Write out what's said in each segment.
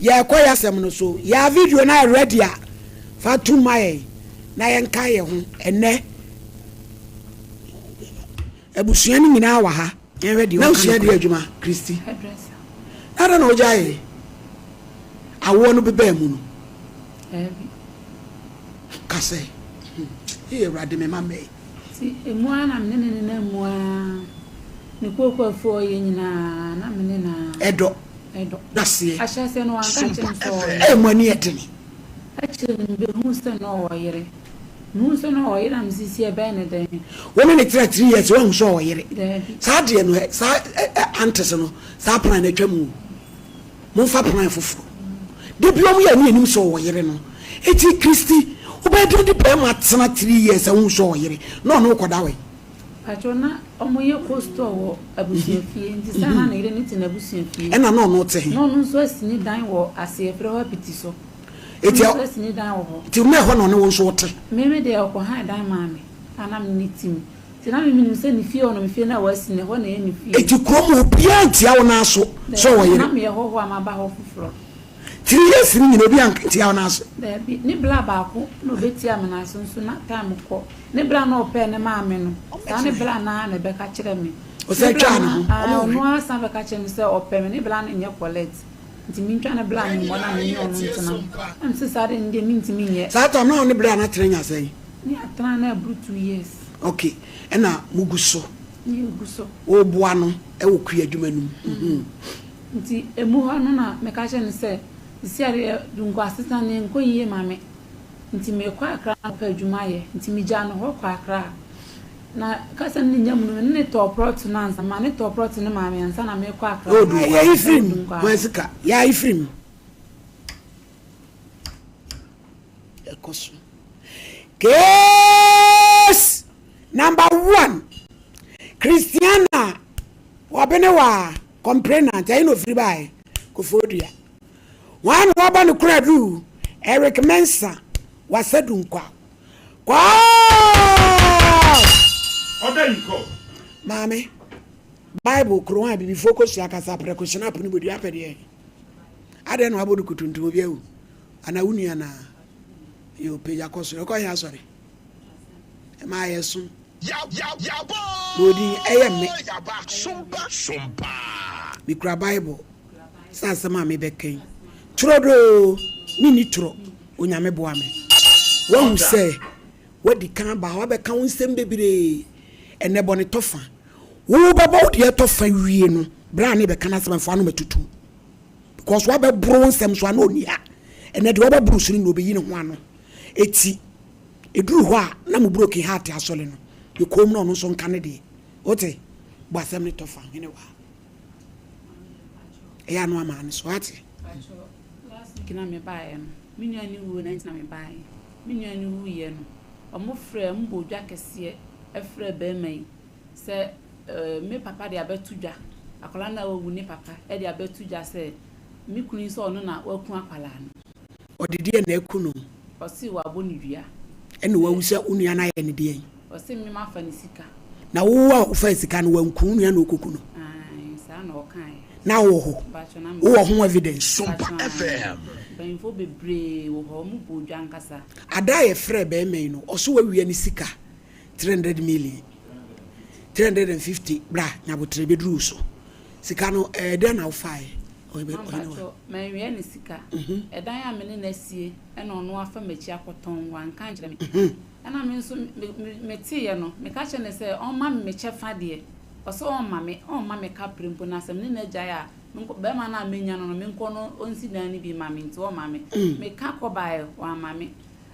Yɛrekɔ yɛ asɛm no so. Yɛ video no ayɛ ready a, fa tom ma yɛn na yɛnka yɛn ho ɛnnɛ. Abusua no nyinaa wɔ ha. Yɛnhwɛ deɛ ɔka no. Na wosua deɛ adwuma, Christy? Hairdresser. Na adɛn na wogyaee? Awoɔ no bebaa mu no. Daabi. Ka sɛ, Hmm, ee Awurade, me mma mmɛn. Nti emu ara na me ne no nenam mu ara, ne kooko afuo a ɔyɛ nyinaa, na me ne no ara. Ɛdɔ. Ɛdɔ. Daseɛ. Ahyɛaseɛ no wanka ankyerɛ me sɛ ɔwɔ yere. Ee, mo ani yɛ dene. Akyire no mebɛhuu sɛ na ɔwɔ yere. Mehuu sɛ na ɔwɔ yere na mese si ɛbɛyɛ no dɛn. Wo ne no tena 3 years woanhu sɛ ɔwɔ yere. Daabi. Saa deɛ no ɛ, saa ɛ ɛ aunties no, saa plan no atwa mu o. Momfa plan foforɔ. Da bi wɔn yɛ a ne yɛnim sɛ ɔwɔ yere no. Enti Christy, wobɛyɛ dɛn de barima tena 3 years a wonhu sɛ ɔwɔ yere na ɔne wo kɔda wɛn? Pakyɛw na ɔmo yɛ co-store wɔ abusua fie nti saa na ne yere no te n'abusua fie. Ɛna na ɔno te he? Na ɔno nso asi ne dan wɔ ase yɛfrɛ hɔ apiti so. Eti Ɔno nso asi ne dan wɔ hɔ. Nti na ɛhɔ na ɔne wo nso wote? Me me deɛ ɔkɔ han dan maa me a na me ne te mu. Nti na me menim sɛ ne fie hɔ nom fie no a wasi no ɛhɔ na ɛyɛ ne fie. Eti kurom hɔ obiara ntia wo nan so sɛ ɔwɔ Daabi yere? na meyɛ hɔhoɔ a maba hɔ foforɔ. 3 years no nyina obiara ntia wo nan so? Daabi ne bra baako na ɔbɛtia me nan so nso na time kɔ. Ne bra a na ɔpɛɛ ne maame no, saa ne bra no ara na ɛbɛka kyerɛ me. Ne Ɔsan bra twaa ne no ho. ara, Ɔmo ɔno ara san bɛka kyerɛ me sɛ ɔpɛ me, ne bra no nyɛ collect, nti mentwa ne bra no mmɔ na me ne ɔno ntena. Na mese saa de no deɛ mentumi nyɛ. Saa time no na wo ne bra no atena anya sɛn? Ne atena no aburu 2 years. Ok, ɛna mo gu so? Ne yɛgu so. Woboa no wɔ kua adwuma no mu? Mhm. Nti emu hɔ no na meka kyerɛ no sɛ, sisi adeɛ Dunku asetena no ɛnkɔ yie ma me. Nti meekɔ Accra akɔpɛ adwuma ayɛ. Nti megyaa no hɔ kɔɔ Accra. Na kasa no ne nya mu no, me ne no tɔɔ prɔto no ansa. Maa no tɔɔ prɔto no maa me ansa na meekɔ Accra. Oh, du yɛyi firi mu. Hwan sika? Yɛayi firi mu. Ɛkɔ so. Case number one. Christiana Wabenewa complainant. Ɛyi na ofiri baeɛ. Koforidua. Hwan na wabɔ no koradu? Eric Mensah, Wasadu Nkwa. Kɔɔ! Order in court. Maame, Bible koro a abibifoɔ kɔsua kasa prɛko hyena po no bɔdua pɛ deɛ. Adɛn na wabɔ duku tuntum obi awu? Anaa wo nua naa? Yo, pagya kɔ soro. Ɛkɔ he asɔre? Ɛma ayɛ som. Na odin ɛyɛ me. Mekura Bible. Sɛ asɛm a mebɛka yi turodoo menni toro Onyame boa me. Woahu sɛ woadi kan aba ha woabɛka wo nsɛm bebree ɛnɛ bɔ ne tɔfa wobɛbɔ wo deɛ tɔfa wie no berɛ a ne bɛka no asɛm mfa no matutu because woabɛboro wo nsɛm so a na ɔnni ha ɛnɛ deɛ wɔbɛboro so no na ɔbɛyi ne ho ano ɛti ɛduru hɔ a na mo broken heart asɔre no yɛkɔm na ɔno nso nka ne deɛ wote bɔ asɛm ne tɔfa hene wa ɛyɛ ano ama no so ate. Last week na me baeɛ no, me nua no wuo na nti na me baeɛ. Me nua no wuiɛ no, wɔn frɛ, wɔn bɔ dwa kɛseɛ frɛ barima yi sɛ eh, me papa de abɛto dwa, akwadaa no a wawu ne papa de abɛto dwa sɛ me kunu yi sɛ ɔno na waku akwadaa no. Ɔde deɛn na aku no? Ɔse wabɔ no dua. Ɛna wawu sɛ wo nua no ayɛ no deɛn? Ɔse me mafa ne sika. Na wo a wofaa sika no wanku wo nua na ɔkɔku no? Ae, saa na ɔkaeɛ. Na wowɔ hɔ? Mpakyɛ na mewɔ Wowɔ ho evidence? Sompa Mpakyɛ ae. FM. Mpanyinfoɔ bebree wɔ hɔ, ɔmo bɔɔ dwa ankasa. Ada a yɛfrɛɛ barima yi no, ɔse wawia ne sika 300 million, 350, bra Nyaboterɛ bɛduru wo so. Sika no, ɛɛ dɛn na wofaeɛ? Ma mpakyɛ, manwia ne sika. Ɛdan a me ne no asie ɛna ɔno afa m'akyi akɔtɔn, wanka ankyerɛ me. Ɛna me nso meteeɛ no, meka kyerɛɛ no sɛ ɔmma me me kyɛfa deɛ. Ɔse ɔmma me, ɔmma me kaprɛ mpo na sɛ me ne no agyae a, menkɔ, barima no a menya no no, menkɔ no ɔnsi dan no bi mma me nti ɔmma me. Meka kɔbaeɛ, wamma me.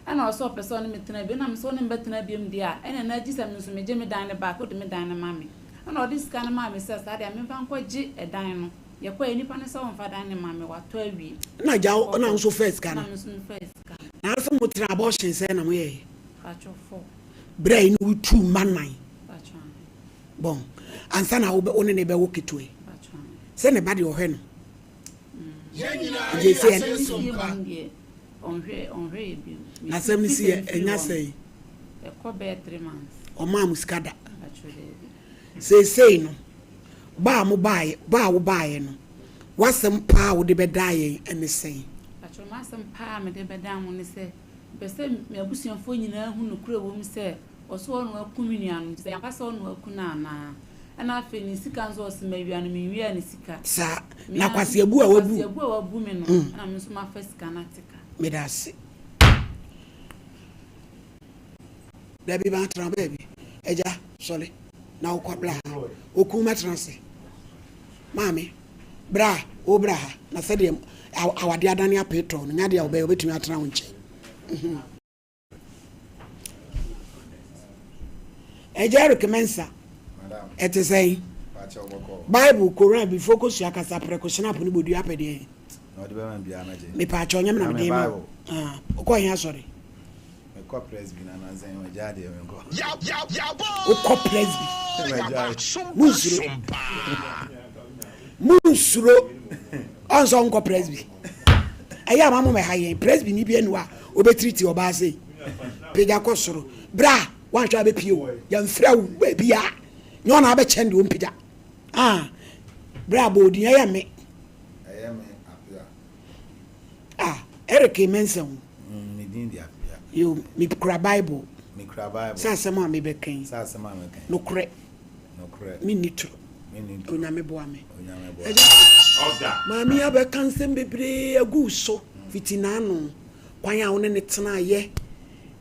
Ɛna ɔse ɔpɛ sɛ ɔne me tena bio, ɛna mese wo ne me bɛtena biom deɛ a, ɛneɛ na gye sɛ me nso megye me dan no back, wode me dan no ma me. Ɛna ɔde sika no maa me sɛ saa deɛ a memfa nkɔgye ɛdan no. Yɛkɔeɛ, nipa no sɛ ɔmfa dan no mma me, watɔ awie. Ɛna agya wo, ɛna wo nso faa sika no. Ɛna me nso mefaa sika no. Nanso mo tena abortion sɛn na mo yɛɛ? Patrɔ four. Berɛ a ɛne wo tuu mma nnan. Patrɔ ahe. Bɔn ansa na wo wo ne ne bɛwo ketewa yi. Patrɔ ahe. Sɛ ne ba deɛ ɔhwɛ no. Yɛn nyinaa Nti yɛ ɛsɛ ase Ne so fie mpa. mmom deɛ ɔnhwɛ ɔnhwɛ yɛ bio. Me N'asɛm no fi si sɛ yɛ mefiri ɛnya hɔ no sɛn? ɛkɔ bɛyɛ 3 months. Ɔmaa mo sika da. Patrɔ daabi. Seesei no ba a mo baeɛ ba a wo baeɛ no. W'asɛm paa a wode bɛdaa yɛn ne sɛn? Pakyɛw, m'asɛm paa a mede bɛdaa mo ne sɛ, mepɛ sɛ m'abusuafoɔ nyinaa hu nokorɛ wɔ mu sɛ, ɔse ɔno aku me nua no, nti sɛ ampa sɛ ɔno aku no anaa? Ɛna afei ne sika nso ɔse mawia no, menwiaa ne sika. Saa, na kwaseabu a wabu. Kwaseabu a wabu me no, ɛna me nso mafa sika no ate ka. Meda ase. Dabi, matena baabi. Agya, sɔre na wokɔ bra ha. Okun mɛtena ase. Maame, bra, wo bra ha. Na sɛdeɛ awadeɛ adane apeetɔɔ no, nya deɛ wobɛyɛ, wobɛtumi atena wo nkyɛn. Mhm. Agya Eric Mensah, ɛte sɛn? Bible, Koran, bifo kosua kasa prɛko hyena po ne bodua apɛ deɛ. Mepaakyɛw nyɛ me na mede ma wo. Ah, wokɔ he asɔre? Mekɔ Presby na nansa yi magyaa deɛ menkɔ. Wokɔ Presby? Munsuro. Munsuro. Ɔnsɛ ɔnkɔ Presby. Ɛyɛ ama mo mɛha yɛn. Presby ni bi anu a obɛtiriti ɔbaa sei. Pagya kɔ soro. Bra, wanhwɛ a bɛpie o. Yɛmfrɛ wo baabi a. Nyɛ ɔna abɛkyɛn deɛ ɔmpagya. Ah, bra bɔ odin ɛyɛ me. Ɛyɛ me Apea. Ah, Eric Mensah o. Mm, me din de Apea. Yo, me kura Bible. Me kura Bible. Sɛ asɛm a mebɛka yi. Sɛ asɛm a mɛka yi. Nokorɛ. Nokorɛ. Menni toro. Menni toro. Onyame boa me. Onyame boa me. Agya, maame yi abɛka nsɛm bebree agu wo so fiti n'ano. Kwan a wo ne no tenaeɛ,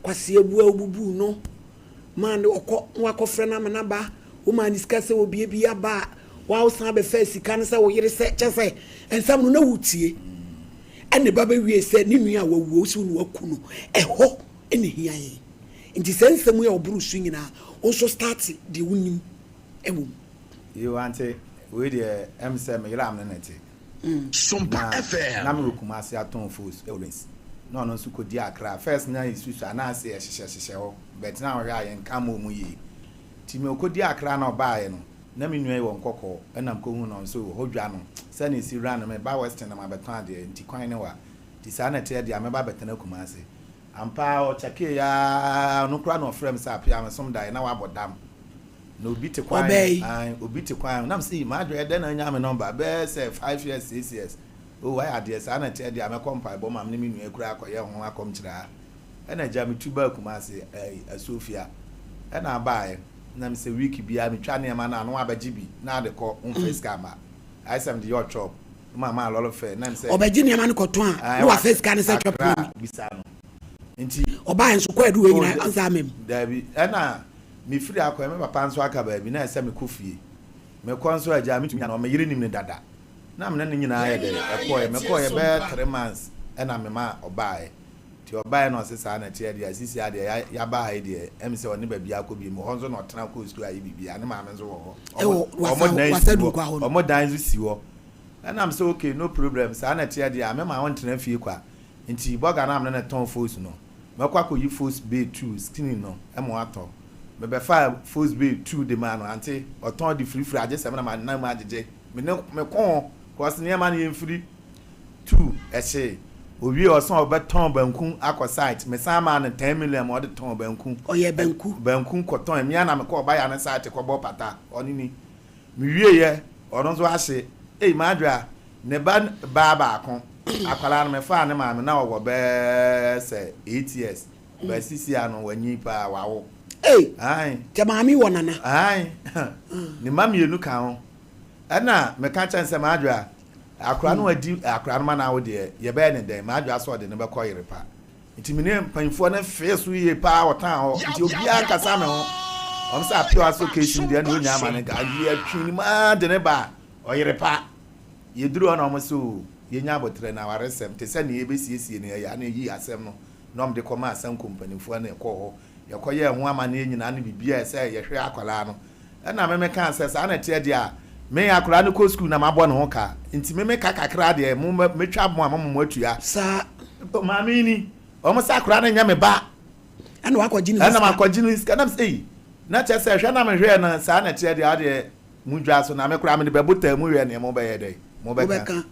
kwaseabu a wobubuu no, maa no ɔkɔ na wakɔfrɛ no ama no aba, womaa no sika sɛ obie bi aba a, wa wosan bɛfaa sika no sɛ wo yere sɛ kyɛ sɛ nsɛm no na wotie. Ɛna ɛba bɛwie sɛ ne nua a wawuo wo sɛ wo na waku no, ɛhɔ na ɛhia yɛn. Nti saa nsɛm yi a ɔboro so nyinaa, wo nso start deɛ wonim wɔ mu. Yoo ante wei deɛ ɛm sɛ me yere a me ne no te. Sompa Na FM. na mewɔ Kumasi atɔn fos wɔ Lens na ɔno nso kɔdi Accra. First na yɛsusu a na ase yɛhyehyɛ hyehyɛ hɔ but na wohwɛ a yɛnka mmɔɔ mu yie. Nti mekɔdi Accra na ɔbaeɛ no na me nua yi wɔ Nkɔkɔɔ ɛna mekɔhuu no ɔno nso hɔ dwa no sɛdeɛ ɛsi run no meba Western na mabɛtɔn adeɛ nti kwan ne wa. Nti saa na ɛteɛ deɛ a mɛba abɛtena Kumasi. Ampa ara ɔkyɛkeeɛ ara ɔno koraa na ɔfrɛɛ me sɛ Appiah mesom daeɛ na wabɔ dam. Na obi te kwan Ɔbaa yi. Ae, obi te kwan ho. Na mese, m'adwene ɛdɛn na anya me nɔmba? Bɛyɛ sɛ 5 years, 6 years. Oh, wayɛ adeɛ, saa na ɛteɛ deɛ a mɛkɔ mpaebɔ ma me ne me nua koraa akɔyɛ ho akɔmkyerɛ ha. Ɛna agya metu baa Kumasi, ɛɛ, Asuofia. Ɛna abaeɛ. Na mesɛ week biara metwa nneɛma no a na wabɛgye bi na ade kɔ, womfa sika mma. Ayɛ sɛ mede yɛ ɔchop. Ma maa lɔre fɛ. Na mesɛ. Ɔbɛgye nneɛma no kɔtɔn a, na wafa sika no sɛ chop money. Bisa no. Nti. Ɔbaeɛ nso kɔ adu wei nyinaa ansa ama mu. Daabi. Ɛna mefiri akɔ, me papa nso aka baabi, na ɛsɛ mekɔ fie. Mekɔ nso agya, metumi ano, me yere nim no dada. Na me ne no nyinaa yɛ dɛ, ɛkɔɛ. Mekɔɛ bɛyɛ 3 months ɛna mema ɔbaeɛ. Nti ɔbaeɛ na ɔse saa na ɛteɛ deɛ, sisi adeɛ yɛaba ha yi deɛ, ɛm sɛ ɔne baabi akɔ bi mu. Hɔ nso na ɔtena kɔɔ sukuu ayɛ biribiara, ne maame nso wɔ hɔ. Ɛwɔ dan wasa si dunkwa hɔ. Hɔ no. Ɔmo dan nso si hɔ. Ɛnam sɛ okay, no problem, saa na ɛteɛ deɛ a, mema ɔntena fie kwa. Nti bɔga no a me ne no tɔn fos no, mɛkɔ akɔyi fos bay two skinny no ma watɔ. Mebɛfaa fos bay two de maa no, ante ɔtɔn de firifiri agye sɛ me na manam mu agyegye. Me ne me ko ho, cause nneɛma no yɛmfiri two ɛhyee. Owie ɔsɛ ɔbɛtɔn banku akɔ site. Mesan maa no 10 million ma ɔde tɔn banku. Ɔyɛ banku. Banku kɔtɔn. Mmea na mekɔ ɔbaya ne site kɔbɔ pata. Ɔno ni. Mewieɛ, ɔno nso ahye. Ei, m'adwoa, ne ba baa baako. Akwadaa no, mefaa ne maame na ɔwɔ bɛɛ sɛ 8 years. Ba sisi ano, wanyi paa, wawo. Ei, Ae. Kyɛ maame wɔ nana. Ae. Ne mma mmienu ka ho. Ɛna meka kyɛn sɛ m'adwoa, akwadaa no adi akwadaa no ma no awo deɛ, yɛbɛyɛ ne dɛn? M'adwoa sɛ ɔde no bɛkɔ yere pa. Nti me ne mpanyinfoɔ no fee so yie paa ɔtan hɔ. Nti obiara nkasa me ho. Wɔn sɛ appeal aso case no deɛ na onya ama ne nka. Yɛtwe ne mu ara de ne ba ɔyere pa. Yɛduru hɔ na wɔn sɛ o, yɛnya abotire na awaresɛm te sɛ nea yɛbɛsiesie no yɛyɛ a na yɛyi asɛm no na wɔn de kɔma asanko mpanimfoɔ na yɛkɔɔ hɔ. Yɛkɔyɛɛ ho amanneɛ nyinaa ne biribiara sɛ yɛhwɛ akwadaa no. Ɛna me mekaa sɛ saa na ɛteɛ deɛ a, me akwadaa no kɔ sukuu na mabɔ ne ho ka. Nti me meka kakra deɛ mo mɛtwa mo a mama mo atua. Saa. Maame yi ni, wɔn sɛ akwadaa no nyɛ me ba. Ɛna wakɔgye ne ho Ɛna sika. makɔgye ne sika. Na me sɛ ei, na kyerɛ sɛ hwɛ na mehwɛɛ no saa na ɛteɛ deɛ adeɛ mo dwa so na me koraa mede bɛbotaa mu hwɛ neɛ mobɛyɛ dɛ mobɛka. Wobɛka.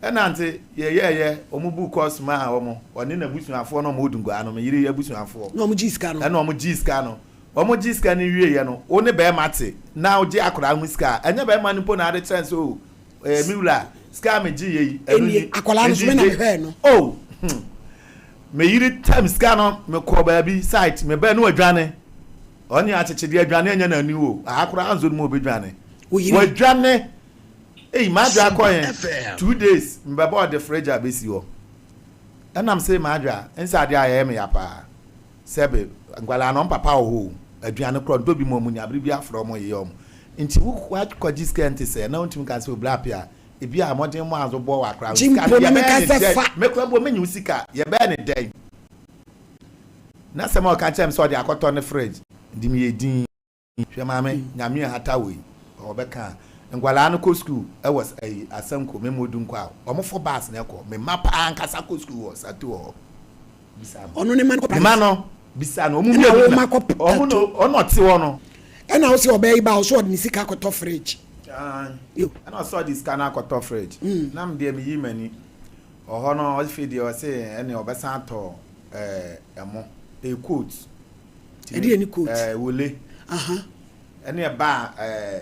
Ɛna nti yɛyɛɛyɛ wɔn bu kɔs maa wɔn, ɔne n'abusuafoɔ na wɔn ɔdi nguaa no, me yere abusuafoɔ. Na wɔn gye sika no. Ɛna wɔn gye sika no. Wɔn gye sika no wieɛ no, wo ne bɛrima te na wogye akwadaa ho sika a, ɛnyɛ bɛrima no mpo na ade kyerɛ sɛ o, ɛɛ me wura, Sika a megye yɛ yi, ɛno ni. Akwadaa no so me na mehwɛɛ no. Oh, me yere tam sika no, mekɔ baabi site, mebɛɛ no wadwane. Ɔne akyekyedeɛ adwane anya n'ani o. Aha koraa nso no mu obɛdwane. Wadwane. Ei, m'adwa akɔ yɛn. 2 days, mbɛbɔ ɔde fridge a bɛsi hɔ. Ɛnam sɛ m'adwa, nsa adeɛ a ɛyɛ me ya paa. Sɛbe, nkwadaa no, ɔmpapa wɔ hɔ o. Aduane korɔ, ntɔ bi mu ɔmo nya, abere bi afrɛ ɔmo yeyɛ ɔmo. Nti wo wakɔgye sika nte sɛ, na wontumi ka sɛ obla apia. Ebi a mmɔden mu azo bɔ wɔ akora. Gye mpo na meka sɛ fa. Mekora mpo menye wo sika, yɛbɛyɛ ne dɛn? Na sɛm a ɔka kyerɛ me sɛ ɔde akɔtɔ ne fridge, nti meyɛ din. Hwɛ maame, Nyame ahata wei, ɔbɛka a. Nkwadaa no kɔ school ɛwɔ ɛyi Asanko, memo du nkɔ a, ɔmo fo bus na ɛkɔ. Me mma paa nkasa kɔ school wɔ Sato hɔ. Bisa no. Ɔno ne ma no kɔ Ne ma no, bisa no. Ɔmo Ɛna mmienu wo na ma kɔ ɔmo no, ɔno ɔte hɔ no. Ɛna wo sɛ ɔbɛyɛ yi ba, ɔso ɔde ne sika akɔtɔ fridge. Yo. Ɛna ɔsɛ ɔde sika no akɔtɔ fridge. Na me deɛ meyi m'ani. Ɔhɔ no, ɔfe deɛ ɔse ɛne ɔbɛsan atɔ ɛmo. Ɛyɛ coat. Ɛde yɛ ne coat. Wole. Ɛne ɛba a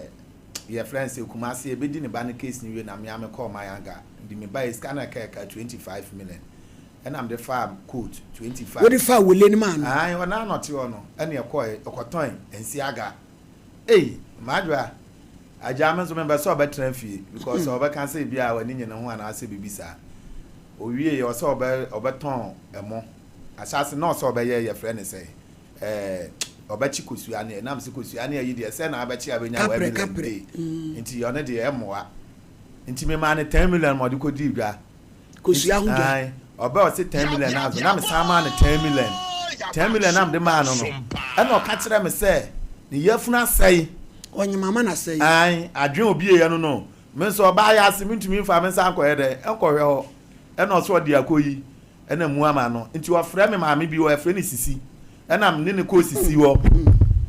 yɛfrɛ no sɛ Kumasi ebedi ne ba no case no wie na mmea me kɔɔ Mayanga. Nti me ba yɛ sika no ɛka ɛka 25 million. Ɛna mede fa coat 25. Wode fa wole no maa no. Ayi, ɔna anɔte hɔ no, ɛne ɛkɔɛ ɔkɔtɔn nsi aga. Ei, madwoa. Agya me nso mempɛ sɛ ɔbɛtena fie because ɔbɛka sɛ ebi a w'ani nye ne ho anaasɛ biribi saa. Owie yɛ ɔsɛ ɔbɛtɔn ɛmo. Ahyase na ɔsɛ ɔbɛyɛ yɛfrɛ ne sɛ ɔbɛkye kosua ne ɛnam sɛ kosua ne ayi deɛ sɛ na abɛkye abɛnya 1 million Kaprɛ. day. Nti ɔno deɛ ɛmmoa. Nti memaa ne 10 million ma ɔde kɔdii dwa. Kosua ho dwa. Ae, ɔbɛ ɔse 10 million na so na mesan maa no 10 million. 10 million na mede maa no, ɛna ɔka kyerɛ me sɛ ne yafunu asɛe. Ɔnyemama na sɛe. Ae, adwene obi yɛ no, me nso ɔbaa yɛ ase mentumi mfa me nsa nkɔyɛ dɛ ɛnkɔhwɛ hɔ. Ɛna ɔso ɔde akɔ yi ɛna mu ama no. Nti ɔfrɛ me maame bi wɔ ɛfrɛ ne Sisi, ɛna me ne ne kɔɔ Sisi hɔ.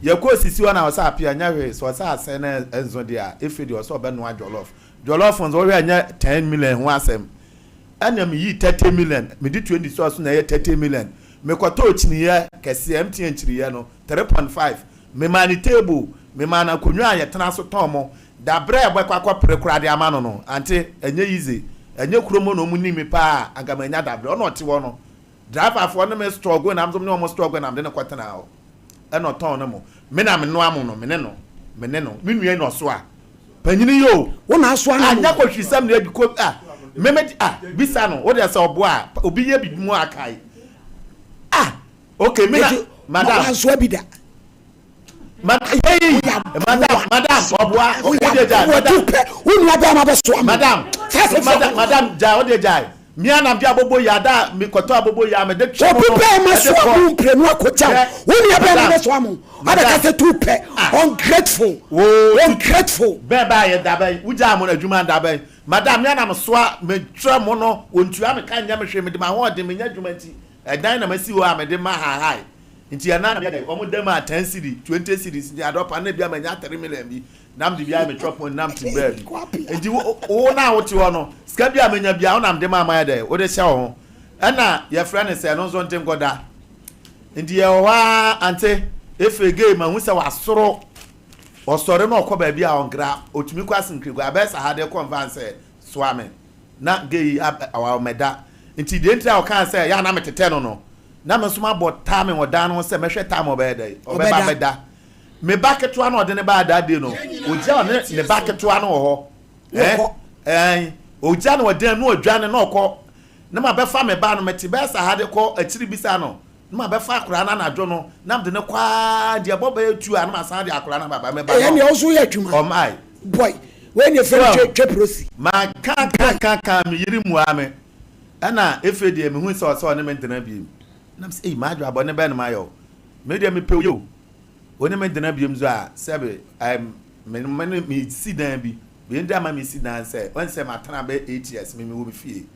Yɛkɔɔ Sisi hɔ na ɔsɛ apia nyɛ hwee sɛ ɔsɛ asɛe na ɛnso deɛ a efe deɛ ɔsɛ ɔbɛnoa jollof. Jollof nso wohwɛ nyɛ 10 million ho asɛm. Ɛna meyi 30 million, mede 20 sɔɔ so na ɛyɛ 30 million. Mekɔtɔɔ kyiniiɛ kɛseɛ, MTN kyiniiɛ no 3.5. Memaa ne table, memaa no akonnwa a yɛtena so tɔn mo. Dabrɛ a ɛbɛkɔ akɔpere koraa de ama no, ante ɛnyɛ easy. Ɛnyɛ kurom hɔ na ɔmo nim me paa anka manya dabrɛ. Ɔna ɔte hɔ no, driverfoɔ ne me struggle na me ne ɔmo struggle na mede ne kɔtena hɔ. Ɛna ɔtɔn ne mo. Me na me noa mo no, me ne no, me ne no. Me nua na ɔso a. Panyini yi o. Wo na asoa no mo. Anya kɔhwisɛm na adi ko a meme a bisa no wo deɛ sɛ ɔboa a obi yɛ bibi mu akae. Ah, okay, me na madam. Wansoa bi da. Hey, madam, madam, ɔboa, wo deɛ gyae, madam. Wo nua bɛɛ ma bɛsoa mo. Madam, madam, madam, gyae, wo deɛ gyae. Mia nam de abobo yi ada mi kɔtɔ abobo yi a mede twɛ mo no. Obi bɛɛ ma soa mo mprenu akɔgya wo. Wo nua bɛɛ ma bɛsoa mo. Abɛka sɛ tu pɛ. Ungrateful. Ungrateful. Bɛɛ baa yɛ dabɛn, wogyaa mo adwuma dabɛn. Madam, mia nam soa me twɛ mo no, wɔntua me ka nyɛ me hwee, mede m'ahoɔden menya adwuma nti. Ɛdan na masi hɔ a mede ma hahae. Nti ɛna na meyɛ wɔn dɛm a 10 cedi, 20 cedis nti adɔpa na ebi a manya 3 million bi na mede bi ayɛ me twɛ pon nam te baabi. Nti wo na wote hɔ no, sika bi a menya bi a wo nam de ma ama yɛ dɛ wode hyɛ wo ho. Ɛna yɛfrɛ no sɛ ɛno nso nte nkɔda. Nti yɛwɔ hɔ a ante efe gay ma hu sɛ wasoro ɔsɔre na ɔkɔ baabi a ɔnkra otumi kɔ asenkiri kɔ abɛɛ sa ha de kɔ mfa nsɛ soa me na gay yi ɔmɛda. Nti deɛ nti a ɔkaa sɛ yɛ a na metetɛ no, na me nso mabɔ time wɔ dan no ho sɛ mɛhwɛ time ɔbɛyɛ dɛ ɔbɛba bɛda. Me ba ketewa no ɔde ne ba that day no, ogya ɔne ne ba ketewa no wɔ hɔ ɛɛ ogya no ɔdan no ɔdwane na ɔkɔ na ma bɛfa me ba no. Mete bɛyɛ sa ha de kɔ akyiri bisa no na ma bɛfa akwaraa no anadwo no na mede ne kɔ aa deɛ ɛbɔ bɛyɛ 2 a na ma san de akwaraa no aba me ba no. Ɛyɛ nea ɔso yɛ adwuma. Ɔmae. Boy, wei ne fɛn twɛ twɛ prosi. Ma ka ka ka ka me yiri mua me. Ɛna efe deɛ mehu sɛ ɔsɛ ɔne me ntena biem. Nam sɛ eyi maa adwo abɔ ne bɛn no ma yɛ o. Me deɛ mepɛ o. Ɔne me ntena biem so a sɛbe ɛm me me me si dan bi. Bɛn di ama me si dan sɛ ɔn sɛ matena bɛ 8 years me me wɔ me fie.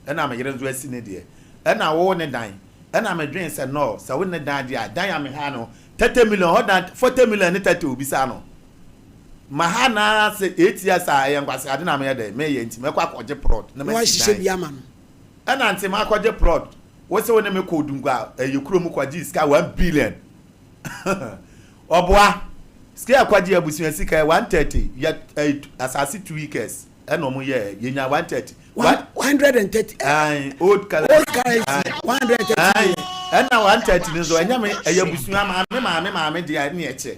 Ɛna me yere nso asi ne deɛ. Ɛna wo ne dan. Ɛna me dwen sɛ no sɛ wo ne dan deɛ a dan a me ha no 30 million hɔ dan 40 million ne 30 obi sa no. Ma ha na sɛ 8 years a ɛyɛ nkwasi ade na meyɛ dɛ meyɛ nti mɛkɔ akɔgye plot na na masi wahyehyɛ dan. Bi ama no. Ɛna nti makɔgye plot. Wo sɛ wo ne me kɔ Odungwa a ɛyɛ kurom kɔgye sika 1 billion. Ɔboa sika yɛ kɔgye abusua sika yɛ 130 yɛ ɛyɛ asase 2 acres. Ɛna ɔmo yɛɛ, yɛnyaa 130. 130. Ae, old currency. Old currency, 130. Ae, ɛna 130 no nso, ɛnyɛ me, ɛyɛ abusua, maame maame maame deɛ ɛne ɛkyɛ.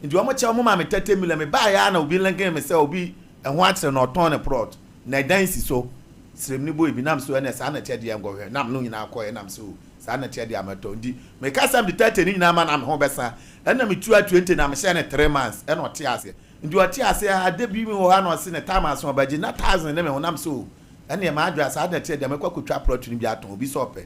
Nti ɔmo kyɛ, ɔmo maa me 30 million, me baeɛ ara na obi linkin me sɛ obi ɛho akyere no ɔtɔn ne plot, na ɛdan si so, sremni boy bi, nam so ɛne saa na ɛkyɛ deɛ nkɔhwɛ, nam no nyinaa kɔɛ, nam so saa na ɛkyɛ deɛ mɛtɔ. Nti meka sɛ mede 30 no nyinaa ma na me ho bɛsa, ɛna metua 20 na mehyɛ no 3 months, ɛna ɔte aseɛ. Nti ɔte aseɛ aa da bi wɔ hɔ a na ɔse ne time aso ɔbɛgye na thousand ne me ho nam sɛ oo ɛneɛ m'adwene a saa na ɛteɛ deɛ mɛkɔ akɔtwa plot no bi atɔn obi sɛ ɔpɛ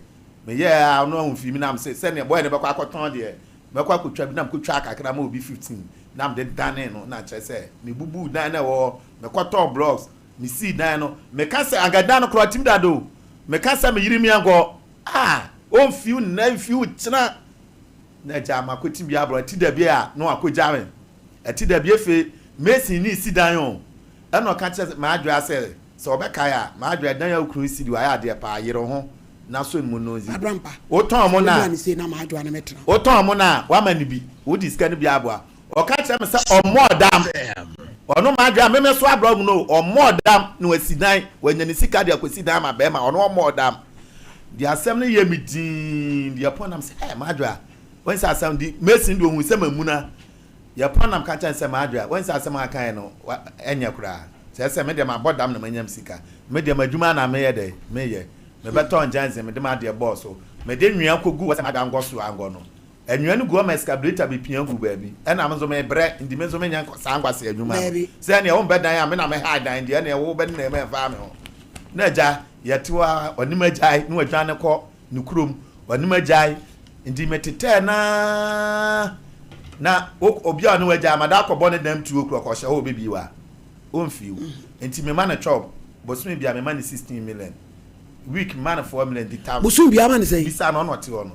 meyɛɛ aa ɔno amfii me nam se sɛneɛ boy no bɛkɔ akɔtɔn deɛ mɛkɔ akɔtwa bi na mekɔtwaa kakra ma obi 15 na mede danee no na kyerɛ sɛ mebubuu dan no a ɛwɔ hɔ mekɔtɔɔ blocks mesii dan no meka sɛ anka dan no koraa ɔtim dada o meka sɛ meyere miankɔ aa ɔmfiw nnɛ mfiw kyena na agya makɔtim bi abrɔ ɛte da bi a na wakɔgya me Ɛte da bi efe mason ni si dan o, ɛna ɔka kyerɛ M'adwoa sɛ, sɛ ɔbɛkae a, M'adwoa dan a wo kunu si de wayɛ adeɛ paa, yere wo ho na sɔ ne mu no dzi. Wotɔn mo no a, wotɔn mo no a, woama no bi, wode sika no bi aboa. Ɔka kyerɛ me sɛ ɔmmɔɔ dam, ɔno M'adwoa, me me so abrɛ mu no o, ɔmmɔɔ dam na wasi dan, wanya ne sika de akɔsi dan ama bɛrima, ɔno ɔmmɔɔ dam. Deɛ asɛm no yɛɛ me dinn, deɛ pɔn nam sɛ, ɛɛ M'adwoa, woahu sɛ asɛm de, mason deɛ ɔhuu sɛ mamuna, Yɛpɔn na meka kyerɛ no sɛ, M'adwoa, woahu sɛ asɛm a wokaeɛ no, ɛnyɛ koraa. Kyerɛ sɛ, me deɛ mabɔ dam na manya me sika. Me deɛ m'adwuma na meyɛ dɛn? Meyɛ. Mebɛtɔɔ nkyɛnse, mede m'adeɛ bɔɔ so. Mede nwea kɔguu hɔ sɛ m'adwoa nkɔ so ankɔ no. Nwea no gu hɔ ma excavator bɛpia guu baabi. Ɛna me nso mebrɛ, nti me nso menyɛ saa nkwasea adwuma no. Sɛ ɛneɛ wombɛ dan a, me na mehae dan deɛ, ɛneɛ wo bɛnenam mu ɛmfa me ho. Na agya, yɛte hɔ ara, ɔne m'agyae na wadwane kɔ. ne kurom, ɔne m'agyae, nti metetɛɛ no ara na obi a ɔne w'agyae ma da akɔbɔ ne dam tuo kura ɔkɔhyɛ hɔ ɔbɛbie wa ɔmfii wo nti mema no twɔ bosome bia mema no 16 million week mema no 4 million di thousand bosom bia ma no sɛn bisa no ɔna ɔte hɔ no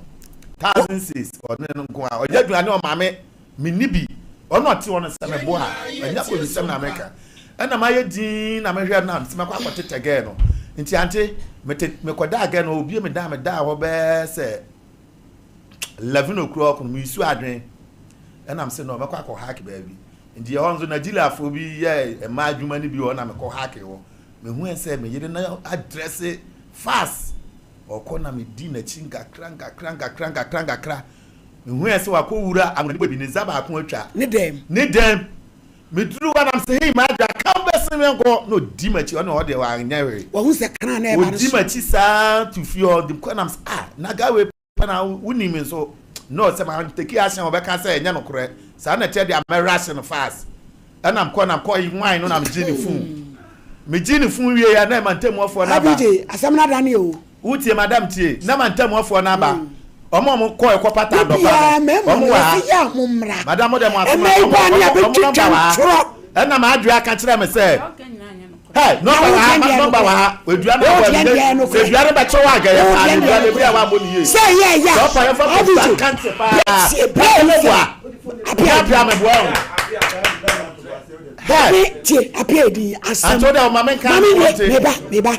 1006 ɔne no nko a ɔyɛ aduane ɔmaame Menni bi. Ɔno a ɔte hɔ no sɛ meboa a, ɛnyɛ akɔhwisɛm na meka. Ɛna mayɛ dinn na mehwɛ no a, mese mɛkɔ akɔtetɛ gɛɛ no. Nti ante, mete, mekɔdaa gɛɛ no, obie me dan, medaa hɔ bɛyɛ sɛ 11 o'clock no, meresu adwene. Ɛna mese no, mɛkɔ akɔ hake baabi. Nti ɛhɔ nso, Nigeriafoɔ bi yɛ mmaa adwuma no bi wɔ hɔ na mekɔ hake hɔ. Mehuɛ sɛ me yere no adrɛse fast. Ɔkɔ na medi n'akyi nkakra nkakra nkakra nkakra nkakra. Mehuiɛ sɛ wakɔwura amena bi, ne nsa baako atwa. Ne dɛm. Ne dɛm. Meduruu hɔ na mese, Hei, m'adwoa, ka wo bɛsene me nkɔ. Na ɔdi m'akyi, ɔne ɔdeɛ wanyɛ hwee. Wahu sɛ kra na ɛba no so. Ɔdi m'akyi saa to fie hɔ, de kɔ na mese, ah, na guy wei pɛ na wonim me nso. No, sɛ ma take action ɔbɛka sɛ ɛnyɛ nokorɛ. Saa na ɛteɛ deɛ a mɛ rush no fast. Ɛna mekɔ na mekɔ nwan no na megye ne phone. Megye ne phone wie a na mantamuafoɔ no aba. Abigye, asɛm no adane o. Wo tie madam tie na mantamuafoɔ no aba. Ɔmo a ɔmo kɔɛ kɔ pata adɔpa no ɔmo wɔ ha. Madam mo deɛ mo asom a ɔmo ɔmo nɔmba wɔ ha. Ɛna m'adwene aka kyerɛ me sɛ Hey, nɔmba wɔ ha, nɔmba wɔ ha. Edua no abɔ ɛmi sɛ edua no bɛkyɛ wɔ agɛyɛ paa na edua no ebi a wabɔ ne yie. Sɛ yɛ ya. Sɛ ɔpa yɛn fa posta kante paa. Bɛɛ mo boa. Apia apia me boa o. Hey. Tie apia edi asɛm. Anto de ɔma me nka. Mami nwe meba meba.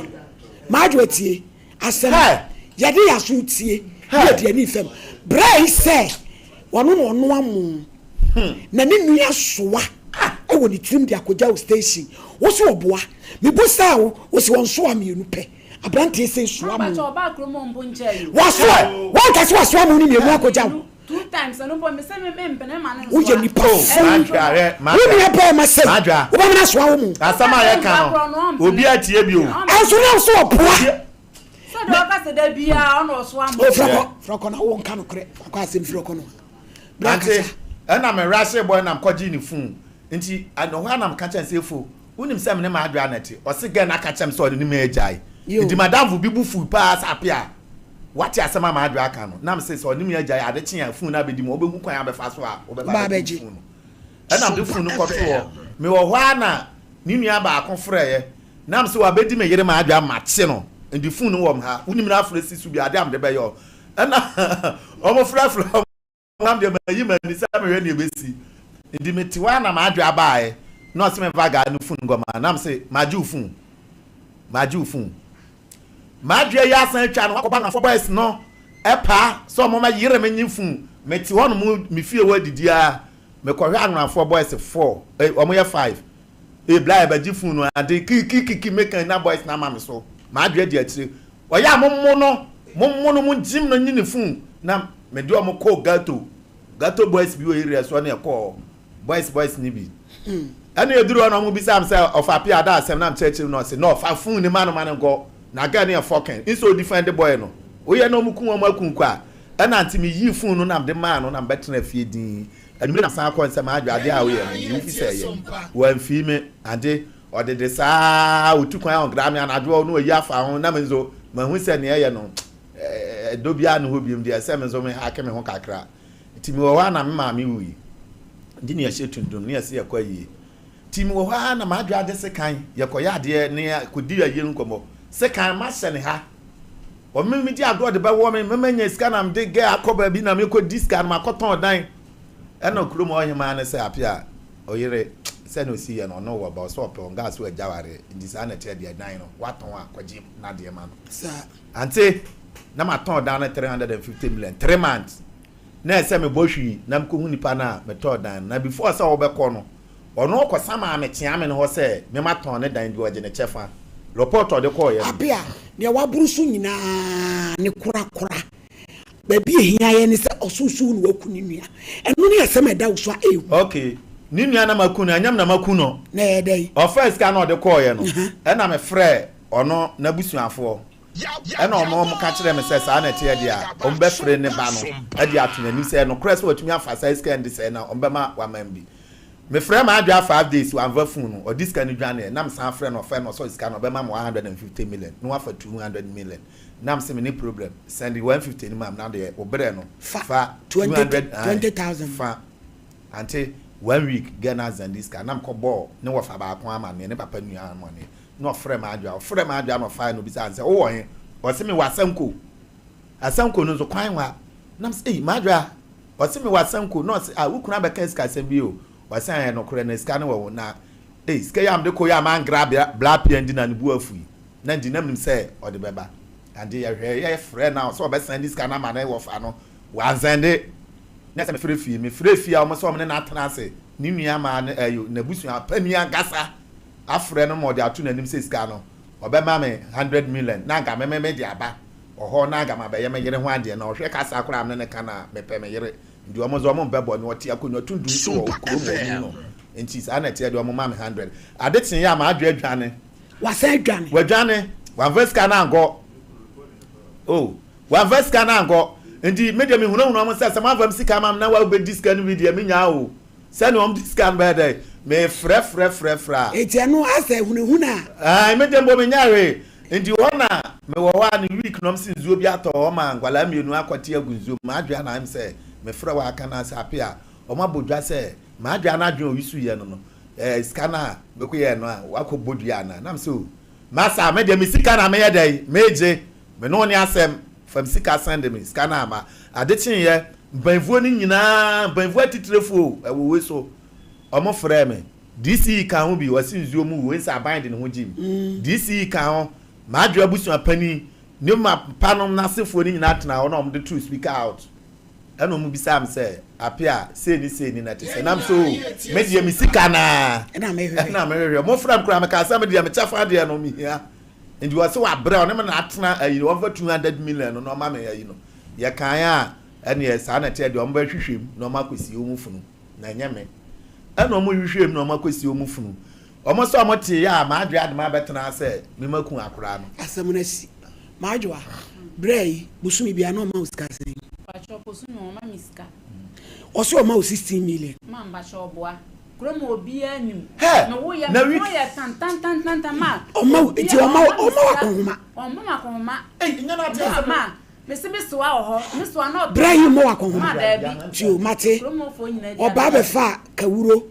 Maadwo tie asɛm. Yɛde yɛ aso tie. Yɛ di ani fam. Brɛ yi sɛ wɔno na ɔno amo. Na ne nua soa wɔ ne tirim de akɔgya wo station. Wo se ɔboa. Mebusaa wo, wo se ɔnsoa mmienu pɛ. Abranteɛ sei soa mo. Wasoa, wanka sɛ wasoa mo no mmienu akɔgya wo. Woyɛ nipa fuu. Wo nua bɛɛma sei, wobɛma no asoa wo mo. Asɛm a yɛka no, obi atie bi o. Ɛnso na wo se ɔboa. O frakɔ, frakɔ na wo nka nokorɛ, fakɔ asɛm firi ɔkɔ no. Ante, ɛna me rushee boy na mekɔgyee ne phone. Nti ɛno hɔ a na meka kyerɛ no sɛ, Efo, wonim sɛ me ne m'adwoa na ɛte? Ɔse girl no aka kyerɛ me sɛ ɔne me agyae. Nti m'adamfo bi bo fui paa sɛ Apea, woate asɛm a m'adwoa aka no? Na mese sɛ ɔne me agyae a, ade kye a phone no abɛdi mu a, wobɛhu kwan a wobɛfa so a wobɛba abɛgye phone no. Ɛna mede phone no kɔtoo hɔ. Mewɔ hɔ ara na ne nua baako frɛeɛ. Na mese wabɛdi me yere m'adwoa makye no. Nti phone no wɔ me ha. Wonim no afrɛ si so bi a, adeɛ a mede bɛyɛ wo. Ɛna wɔfrɛfrɛ wɔn nam deɛ mayi m'ani sɛ mehwɛ nea ɛbɛsi. Nti mete hɔ a na m'adwe abaeɛ na ɔse memfa guy no phone nkɔma na mese magye wo phone, magye wo phone. M'adwe yi asan atwa no akɔba nkurɔfoɔ boys no paa sɛ wɔn mɛyere me nye phone. Mete hɔ nom me fie hɔ adidi ara mekɔhwɛ anwonafoɔ boys four, eh, wɔn yɛ five. Ee bla yɛbɛgye phone no ade kikikiki meka na boys no ama me so. M'adwe adi akyire. Ɔyɛ a mommo no, mommo no, mongyim no nye ne phone. Na mede ɔmo kɔɔ ghetto. Ghetto boys bi wɔ area so ɛna yɛkɔɔ hɔ. Boys boys no bi. Ɛna yɛduru hɔ na ɔmo bisaa me sɛ ɔfa pia ada asɛm na mekyerɛkyerɛ mu na ɔse no fa phone no ma no ma no nkɔ. Na girl no yɛ fɔkin. Nso odefend boy no. Woyɛ na ɔmo ku wɔn aku nkɔ a. Ɛna nti meyii phone no na mede maa no na mebɛtenaa fie dinn. Anwummere na mesan kɔe sɛ m'adwe ade a woyɛ no nti wofi sɛ ɛyɛ. Wamfii me ade. Ɔdede saa ara, ɔtu kwan ɔnkra me anadwo na wayi afa ho na me nso mahu sɛ nea ɛyɛ no ɛdɔ biara nni hɔ biom deɛ ɛsɛ me nso me hake me ho kakra. Nti mewɔ hɔ ara na me maame wui. Nti na yɛhyɛ tuntum na yɛse yɛkɔ ayie. Nti mewɔ hɔ ara na m'adwe ade sekan yɛkɔyɛ adeɛ na yɛkɔdi ayie no nkɔmmɔ. Sekan mahyɛ ne ha. Ɔme me di agorɔ de bɛwɔ me, mɛma nya sika na mede gɛ akɔ baabi na mekɔ di sika no makɔtɔn dan. Ɛna kurom ɔhemaa no sɛ Apia ɔyere sɛnea ɔsi yɛ no ɔno wɔ ba ɔsɛ ɔpɛ ɔngaa so agya wareɛ nti saa na ɛteɛ deɛ dan no watɔn a kɔgye nadeɛ ma no. Ante na matɔn dan no 350 million 3 months na ɛsɛ mebɔ hwii na mekɔhu nipa no a metɔɔ dan no na before sɛ ɔbɛkɔ no Ɔno ɔkɔsa maa me kyea me no hɔ sɛ me ma tɔn ne dan bi ɔgye ne kyɛfa. Report ɔde kɔɔeɛ no. Abea, deɛ waboro so nyinaa ne korakora. Baabi a ɛhia yɛn ne sɛ ɔsooso na waku ne nua. Ɛno ne asɛm a ɛda wo so a ɛyɛ hu. Ok, ne nua na maku no, ɛnyɛ me na maku no. Na ɛyɛ dɛn? Ɔfaa sika no a ɔde kɔɔeɛ no, ɛna mefrɛɛ ɔno n'abusuafoɔ. Ɛna wɔn ka kyerɛɛ me sɛ saa na ɛteɛ deɛ a, wɔbɛfrɛ ne ba no de ato n'anim sɛ ɛyɛ nokorɛ sɛ watumi afa saa sika yi de sɛɛ na wɔbɛma waman bi. Mefrɛɛ m'adwoa 5 days wamfa phone no, ɔde sika no dwaneɛ, na mesan frɛ no ɔfrɛ no ɔsɛ sika no ɔbɛma me 150 million na wafa 200 million, na mese menni problem send 150 no ma me na deɛ wobrɛ no fa 200 ae fa. Ante one week girl no azɛnde sika na mekɔbɔɔ ne wɔfa baako amaneɛ, ne papa nua amaneɛ. Na ɔfrɛɛ m'adwoa. Ɔfrɛɛ m'adwoa na ɔfae na obisaa no sɛ, Wowɔ he? Ɔse, Mewɔ Asanko. Asanko no nso, kwan wa? Na mese, Ei, m'adwoa! Ɔse, Mewɔ Asanko. Na ɔse, Ah, wo kunu abɛka sikasɛm bi o. Ɔse, Ɛyɛ nokorɛ, na sika no wɔ wo. Na, ei, sika yi a mede kɔeɛ a mangra bra pia nti na ne bo afu yi. Na nti na menim sɛ ɔde bɛba. Ante yɛhwɛɛ, yɛfrɛɛ no a ɔsɛ ɔbɛsɛnde sika no ama ne wɔfa no, wansɛnde. Na sɛ mefrɛ fie, mefrɛ fie a wɔn sɛ wɔn ne no atena ase, ne nua maa no, ɛyo, n'abusua panin ankasa. afrɛ no ma ɔde ato n'anim sɛ sika no ɔbɛma me hundred million na anka me me de aba ɔhɔ na anka mabɛyɛ me yere ho adeɛ na ɔhwɛ kasa koraa a me ne no ka no a mepɛ me yere nti wɔn nso wɔn mpɛ bɔne ɔte akonnwa tuntum so wɔ kurom hɔ ɔnim no nti saa na ɛteɛ deɛ wɔn ma me hundred ade kyeeɛ a m'adwe adwane Wasan adwane. Wadwane wamfa sika no ankɔ oh wamfa sika no ankɔ nti me deɛ mehunahuna wɔn sɛ sɛ moamfa me sika ama me na wabɛdi sika no bi deɛ menyaa o Sɛnea wɔn de sika no bɛyɛ dɛ, mefrɛ frɛ frɛ frɛ a. Enti ɛno asɛ hunahuna a. Ae, me de mpo menyɛɛ hwee. Enti hɔ na mewɔ hɔ a ne week na wɔn se nsuo bi atɔ hɔ ma nkwadaa mmienu akɔte agu nsuo mu. M'adwene na ayɛ me sɛ mefrɛ wɔ aka no ase ape a wɔn abɔ dwa sɛ m'adwene no adwene a ɔyusuiɛ no no ɛɛ sika no a mekɔyɛɛ no a wakɔ bɔ dua anaa. Na me sɛ o masa me deɛ me sika na meyɛ dɛn megye. Me ne wo ne asɛm, fa me sika sɛnde me sika no ama. Ade kyeeɛ, mpaninfoɔ no nyinaa, mpaninfoɔ atitirefoɔ o, ɛwɔ wei so, wɔn frɛɛ me. DCE ka ho bi, ɔse nsuo mu wei sɛ aban de ne ho gyim. DCE ka ho, m'adwoa abusua panin, ne ma pa nom n'asefoɔ no nyinaa tenaa hɔ na wɔn de too speaker out. Ɛna wɔn bisaa me sɛ, Apea, sei ne sei ni na ɛte sɛ. Na me sɛ, o, me deɛ me sika no ara ɛna mehwehwɛ. Wɔfrɛɛ me koraa, mekaa sɛ me deɛ me kyɛfa deɛ no mehia. Nti ɔse wabrɛ ɔne me na atena ayi no ɔmfa 200 million no na ɔma me ayi no yɛkae a ɛneɛ saa na ɛteɛ deɛ ɔmo bɛhwehwɛ mu na ɔmo akɔsie ɔmo funu na ɛnyɛ me ɛna ɔmo hwehwɛ mu na ɔmo akɔsie ɔmo funu ɔmo sɛ ɔmo tee yɛ a m'adwoa de m'abɛtena sɛ me maku akoraa no. Asɛm no asi. M'adwoa, berɛ yi bosome biara na ɔma wo sika sɛn? Mpakyɛw bosome ɔma me sika. Ɔse ɔma wo 16 million. Ma mpakyɛw ɔboa. Kurom hɔ obiara nim. Hɛ! Me wo yɛ Na me wi. ho yɛ tantantantantan ma Ɔma wo nti obiara ɔma wo ɔmma me ɔma wo sika akɔnhoma. ɔmma me akɔnhoma. Ei nyɛ na ate Ma asɛm ma o. me se me soa wɔ hɔ me soa na ɔtɔ Bra yi ma mmɔ wo ma akɔnhoma. daabi. Ti o mate. Kurom hɔfoɔ nyinaa di Ɔbaa adanseɛ. bɛfaa kawuro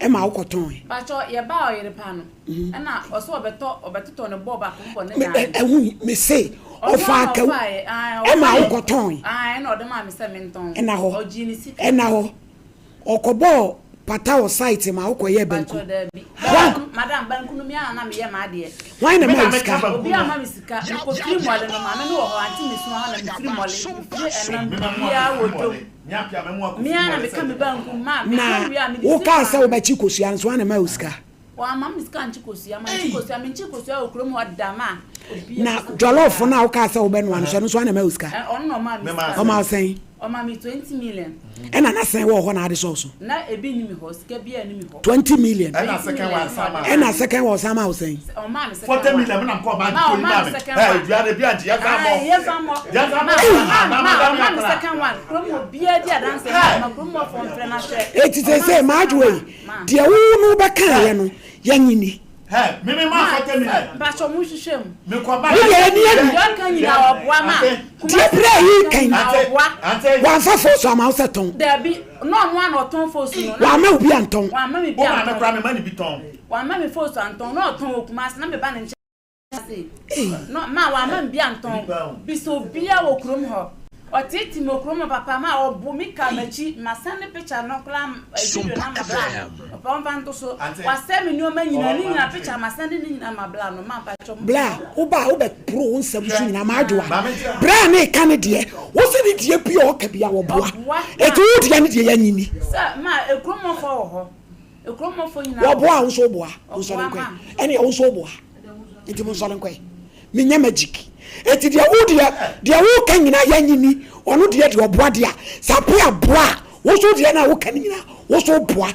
ma wo kɔtɔn. Pakyɛ yɛ baa ɔyere pa no ɛna ɔsɛ ɔbɛtɔ ɔbɛtotɔ ne bɔɔl baako bɔ ne Me dan ɛ no. ɛho hi me se Ɔno ara ɔfaa na kawu ɔfaeɛ ae ɛma wo ɔfaeɛ kɔtɔn. ae ɛna ɔde maa me sɛ mentɔn Ɛna hɔ ɔgyee ne sika. ɛna hɔ. Ɔkɔbɔɔ pata wɔ site ma wokɔyɛɛ banku. Pakyɛ daabi. Hwan. Banku madam banku no me ara na meyɛ m'adeɛ. Hwan na Me ɛmaa na wo meka sika? banku Obi no. amma me sika. Mekɔ firi mɔle no maame no wɔ hɔ ante me sua hɔ na me firi mɔle me firi ɛnam Me mɛmo biribiara akɔfiri wɔ dwom. mɔle. Me apia mɛmo akɔfiri Me ara na mɔle meka sɛ me gye banku ma Na meka wie a mede si wokaa sɛ kwan no. wobɛkye kosua no nso hwan na ɛmaa wo sika? Wamma me sika ankye kosua, mankye kosua, menkye kosua wɔ kurom hɔ da ma obi. Na jollof no a wokaa sɛ wobɛnoa no, sɛ ɛno nso ana ɛma wo sika? Ɔno na ɔmaa me sika. Ɔmaa wo sɛn? Ɔmaa me 20 million. Ɛna na sɛn wɔ hɔ na ade sɔɔ so? Na ebi nni me hɔ, sika biara nni me hɔ. 20 million. Ɛna second one san maa. Ɛna second one ɔsan maa wo sɛn? Ɔmaa me second 40 one. million na mekɔɔ bank Ma kɔyi ɔmaa maa me me. second Ɛɛ one. dua no ebi angye yɛnsan mmɔ. Ae, yɛnsan mmɔ. Yɛnsan mmɔ. Ma Ah, ɔmaa na ma madam ɔmaa me akora. second one. Kurom hɔ obiara di adanseɛ Hey! ma kurom hɔfoɔ mfrɛ na hwɛ. Eti Ɔmaa me seesei second m'adwoa yi, one. Ma. deɛ wo no wobɛkaeɛ no, yɛnnye nni. Hey, me me maa 40 million. Mpakyɛ mo nhwehwɛ mu. Me kɔ bank. Wo deɛ ani adu. Deɛ ɔka nyinaa ɔboa ma. Deɛ berɛ a yi kan. Ante, ante. Wamfa foosu ama wo sɛ tɔn. Dabi, na ɔno ara na ɔtɔn foosu no. Wamma obi antɔn. Wamma me bi Wo maame antɔn. koraa me ma ne bi tɔn. Wamma me foosu antɔn, na ɔtɔn wɔ Kumasi, na me ba ne nkyɛn ase. No, ma wamma me bi antɔn. Bisa obiara wɔ kurom hɔ. Ɔteetee me wɔ kurom hɔ papa, ma ɔbo me kaa m'akyi, masɛnde picture no koraa, video no ama bra no, ɔpɛ ɔmfa nto so. Wasɛe me nneɛma nyinaa, ne nyinaa picture masɛnde ne nyinaa ama bra no, ma mpakyɛw mo. Bra, woba a wobɛ poro wo nsɛm so nyinaa, m'adwoa. Bra a ne ka ne deɛ, wo se ne deɛ bi a ɔka bi a wɔboa. Eti wo deɛ ne deɛ yɛnye ni. Sɛ, ma ekurom hɔfoɔ wɔ hɔ. Ekurom hɔfoɔ nyinaa wɔ hɔ. Wɔboa a wo nso woboa, monsɔre nkɔe. Ɛneɛ wo nso woboa. Nti monsɔre nkɔe. Menyɛ magic. Eti deɛ wo deɛ, deɛ woka nyinaa yɛnye ni. Ɔno deɛ deɛ ɔboa deɛ a, sɛ Apea boa a, wo nso deɛ no a woka no nyinaa, wo nso woboa.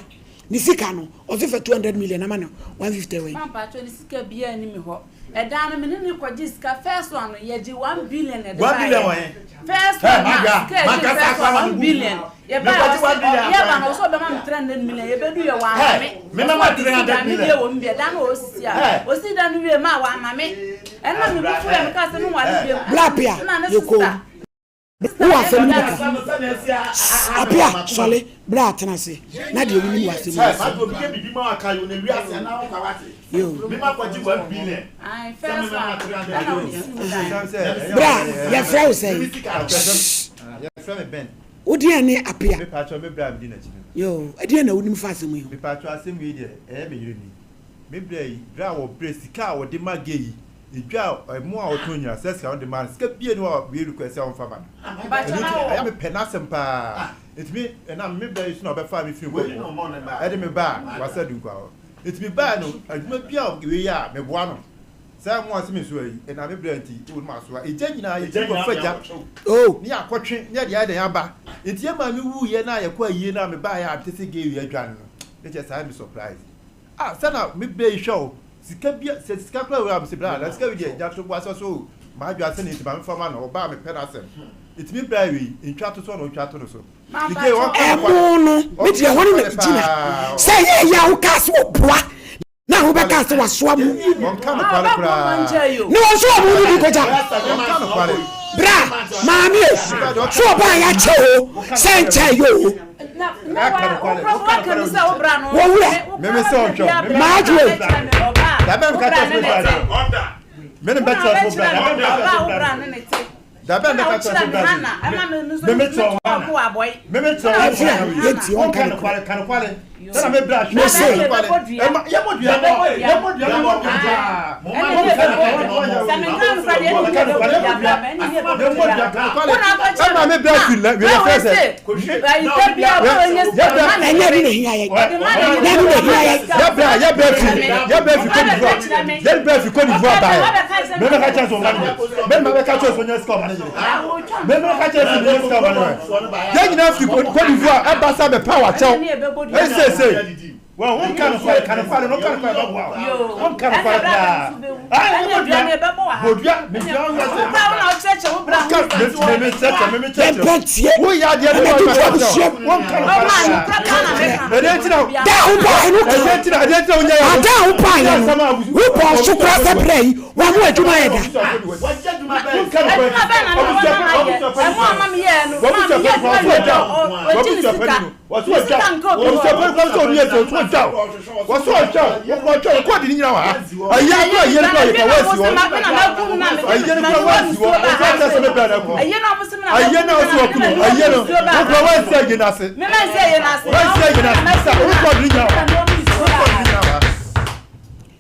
Ne sika no, ɔse fa 200 million na ma no 150 wei. Ma mpakyɛw ne sika biaa nni me hɔ. Ɛdan no me ne no kɔgye sika first one no yɛgye 1 billion na ɛde 1 billion baeɛ. wɔ he? First Hɛ, one na Madwoa, sika yɛgye mankasa first koraa one ma 1 me bo fu. billion. Yɛbaeɛ Mekɔgye ɔse 1 billion yɛba akora no he? ɔse ɔbɛma me 300 million yɛbɛdu yɛ wamma Hɛ, me. me Ɔse mɛma ɔde si 300 dan me million. deɛ wɔ mu bi ɛdan no ɔsisi a Hɛ. ɔsii dan no wie maa wamma me. Ɛna me bo fuiɛ mekaa sɛ menware Hɛ. biom. Bra Apea, Ɛna ne yɛ komm. sister Wowɔ asɛm no bi ka? Apea, sɔre, bra tena ase, na deɛ wonim wɔ asɛm yi mu. Bra, yɛfrɛ wo sɛn? Wo deɛn ne Apea? Yoo, ɛdeɛn na wonim fa asɛm yi ho? Me bra yi, bra a wɔbrɛ sika a wɔde ma gay yi, edwa a ɛmo a ɔtɔn nyinaa sɛ sika no de ma no, sika bia ni hɔ a wei request sɛ ɔmfa ma no. Ɛno nti ɛyɛ a mepɛ n'asɛm paa. Nti me ɛnam me bra yi so na ɔbɛfaa me firi Nkɔkɔ ɛde me baa Wassa Dunkwa hɔ. Nti me baa no adwuma bi a wei yɛ a meboa no. Sɛ mo a se mesoa yi, ɛnam me bra nti o na masoa. Egya nyinaa yɛtumi kɔfa gya ne yɛakɔtwe ne yɛde ayɛ dɛn aba. Nti yɛn maame wuiɛ no a yɛkɔ ayie no a mebaeɛ a mete sɛ gay wei adwane no, ne kyerɛ saa yɛ me surprise. Ah sɛ na me bɛ yi hwɛ o sika bi sɛ sika kura wura mi sɛ bra na sika wi deɛ gya to bo asɛ so o maa dwa sɛ ne nti maame fa ma no ɔbaa mi pɛ n'asɛm nti mi bra wi ntwa to so na ɔntwa to no so nti ɛmo no me deɛ hɔ no na megyina sɛ ɛyɛ ɛyɛ a wokaa sɛ ɔboa na wobɛkaa sɛ wasoa mu ne wɔn nso ɔmo no bi kɔgya bra maame e so ɔbaa yɛakyɛ o sɛ nkyɛ yɛ o Wɔwura maadwoe. Ɛfiri a yɛntie ɔnka nokorɛ. Mese. Ɛnyɛ ɛno na ehia yɛn. Nyɛ ɛno na ehia yɛn. Yɛn nyinaa firi Cote d'Ivoire ɛba sɛ bɛpa wakyɛw ɛsese wɔn ho nka nokware ka nokware no ka nokware bɛboa wo ho nka nokware koraa ayi ne bodua bodua medua wo sɛ nka me me kyerɛkyerɛ me me kyerɛkyerɛ Yɛmpɛ wo yɛ adeɛ no ɛna wɔn tutu ka abusua kyerɛ wɔn nka nokware koraa ɛdeɛ nti na Da a wobaeɛ no ka ɛdeɛ nti na ɛdeɛ nti na wonya yɛ ada a wobaeɛ no wobɔɔ so koraa sɛ berɛ yi wɔn mo adwuma yɛ da.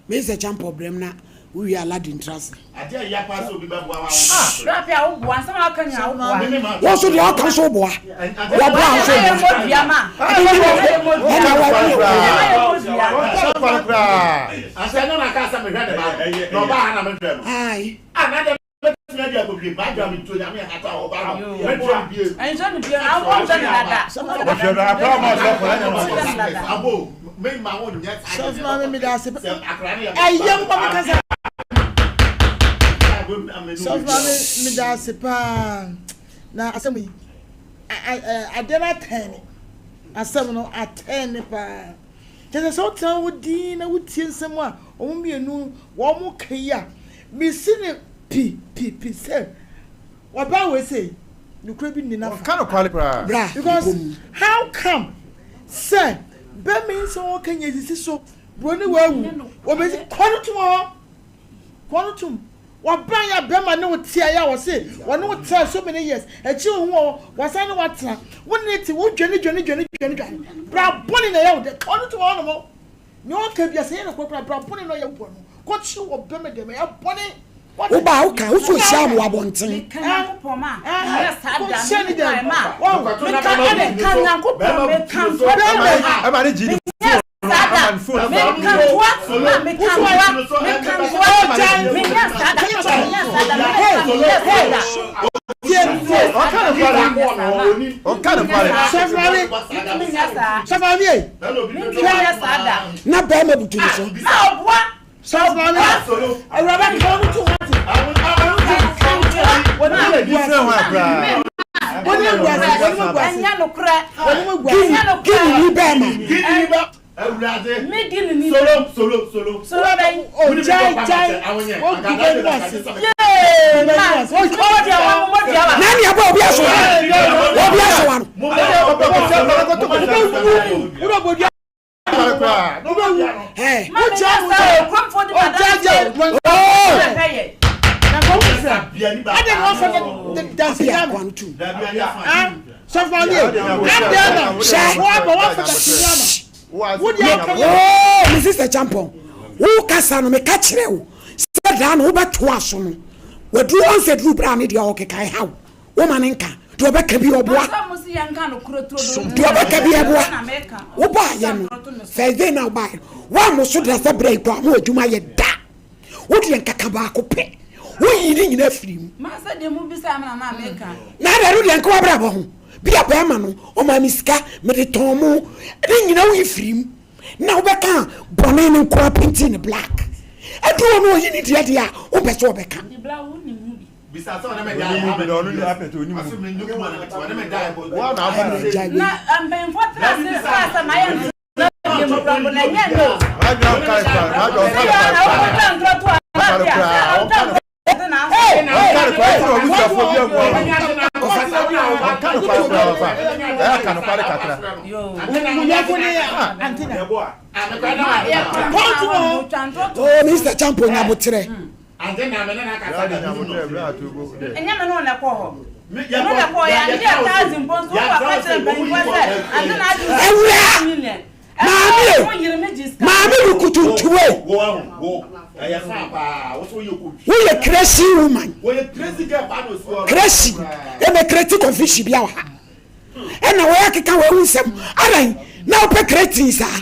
Mese kyampɔ brɛm na. Wowie Aladdin tra ase. Wo nso deɛ ɔka nso woboa. Wɔboa nso woboa. Ɛna wɔawie. Mɛtumi adi akɔhwie m'adwa me ntuo nyame hata a ɔba no mɛtua no bie. Abo me ma wo nyɛ saa Sɔfo maame mi da ase. Sɛ akora no yɛ Ɛyɛ mo ma mi kasa. Sɔfo maame mi da ase paa. Na asɛm yi adeɛ no atɛn ne asɛm no atɛn ne paa. Kyerɛ sɛ sɛ wotena hɔ dinn na wotie nsɛm a wɔn mmienu wɔka yi a, mesi no pi pi pi sɛ ɔbaa wei sei, nokorɛ bi nni n'afa. Ɔnka nokware koraa. Bra, Because mekɔ mu. how come sɛ bɛrima yi nsɛm a ɔka nyɛ sisi so, buroni wawu, wɔbɛsi kɔ no tom hɔ. Kɔ no tom. Wɔbɛn a bɛrima ne wo te a yɛ a wɔse wɔne wo tena so many years akyiri wo ho wɔ wɔsan ne watena wo ne te wo dwane dwane dwane dwane dwane bra bɔne na ɛyɛ wo dɛ kɔ no tom hɔ nom nea ɔka bia sɛ yɛ nokorɛ koraa bra bɔne na ɔyɛ wo bɔ no kɔkye wɔ bɛrima dɛm ɛyɛ bɔne Wo ba wo ka wo so hyia mo abɔnten. Meka Nyankopɔn ma menyɛ saa da Hyɛ ne dɛm. ma Wɔn meka meka Nyankopɔn meka ntoa Ɛma ne gyi ne menyɛ saa da meka ntoa ma meka ntoa meka ntoa menyɛ saa da menyɛ saa da meka menyɛ saa da. Ɔka nokware. Ɔka nokware. Sɔfo maame Menyɛ saa. sɔfo maame ei Mentumi nyɛ saa da. Na bɛrima butu ne so. Na ɔboa. Sɔfo maame awuraba ka wɔn to wɔn te wɔn mu Bi egu fira ase ho akora. wɔn mu egu ase wɔn mu egu ase Ɛnyɛ nokorɛ. wɔn mu egu ase. Gini gini ni bɛrima. Gini ba awurade. Me gini ni. Solo solo solo. Solo bɛn. O jai jai wɔn gu bɛ mu ase. Yee ma. Mɔdua wa mɔdua wa. Na nea bɔ obi aso wa no. Obi aso wa no. Wúlò bò dua wúlò wu. Ɛ Ma menyɛ saa o kuromfoɔ di ma danseɛ. oo Ɛhwɛ yɛ. Na kò wù sɛ. Adi na wɔn fɛ dansi afi yam. akwa no tum. Sɔfo maame ei adi na wɔn abɔ wɔn fɛ dansi yam. Wodi aka yɛ. Oo me sister Champon wo kasa no meka kyerɛ wo sɛ daa no wobɛtoa so no waduru ɔnsɛ duru berɛ a ne deɛ ɔkeka ɛha wo woma ne nka deɛ ɔbɛka bi ɔboa Masa mo si yɛn ka no kuro turo do. deɛ ɔbɛka bi ɛboa Na meka. wobaayɛ no first day na wobaayɛ no woammɔ so da sɛ berɛ yi kɔ a mo adwuma yɛ da wodeɛ nkaka baako pɛ woyi ne nyina firi mu Masa deɛ mo bisa mi na na meka. Na adɛn no deɛ nka w'abrabɔ ho bia bɛrima no ɔmaa me sika mede tɔn mo ne nyina woyi firi mu na wobɛka bɔne no nkoa painting no black ɛdu hɔ no ɔyi ne deɛ deɛ a wompɛ sɛ ɔbɛka Nti bla wo nim ho bi. Ɛna gyae wei. Na mpanyinfoɔ tena ase kaa sɛ mayɛ ntorɔ deɛ mu kura mpo na ɛnyɛ no. Sɛ yɛ na wokɔtwa ntorɔ to a na bia sɛ ɔtwa ntorɔ to na asɔ. Munyafo ne antina. Kɔntu wɔ. Twa ntorɔ to. Oh, Mr. Champo nyaboterɛ Ɛnyɛ me ne wo na ɛkɔɔ hɔ. Me na ɛkɔɔ yɛ ande a taxi mpo nso wokɔ aka kyerɛ mpanyinfoɔ sɛ ante na agye Awura! million. Maame o! Ɛna wo yere me gye sika. Maame no kutuntuwe woyɛ crazy woman crazy ɛmɛ create confusion bi awɔ ha ɛna wɔyɛ akeka wɔahu nsɛm adan na wopɛ creating saa.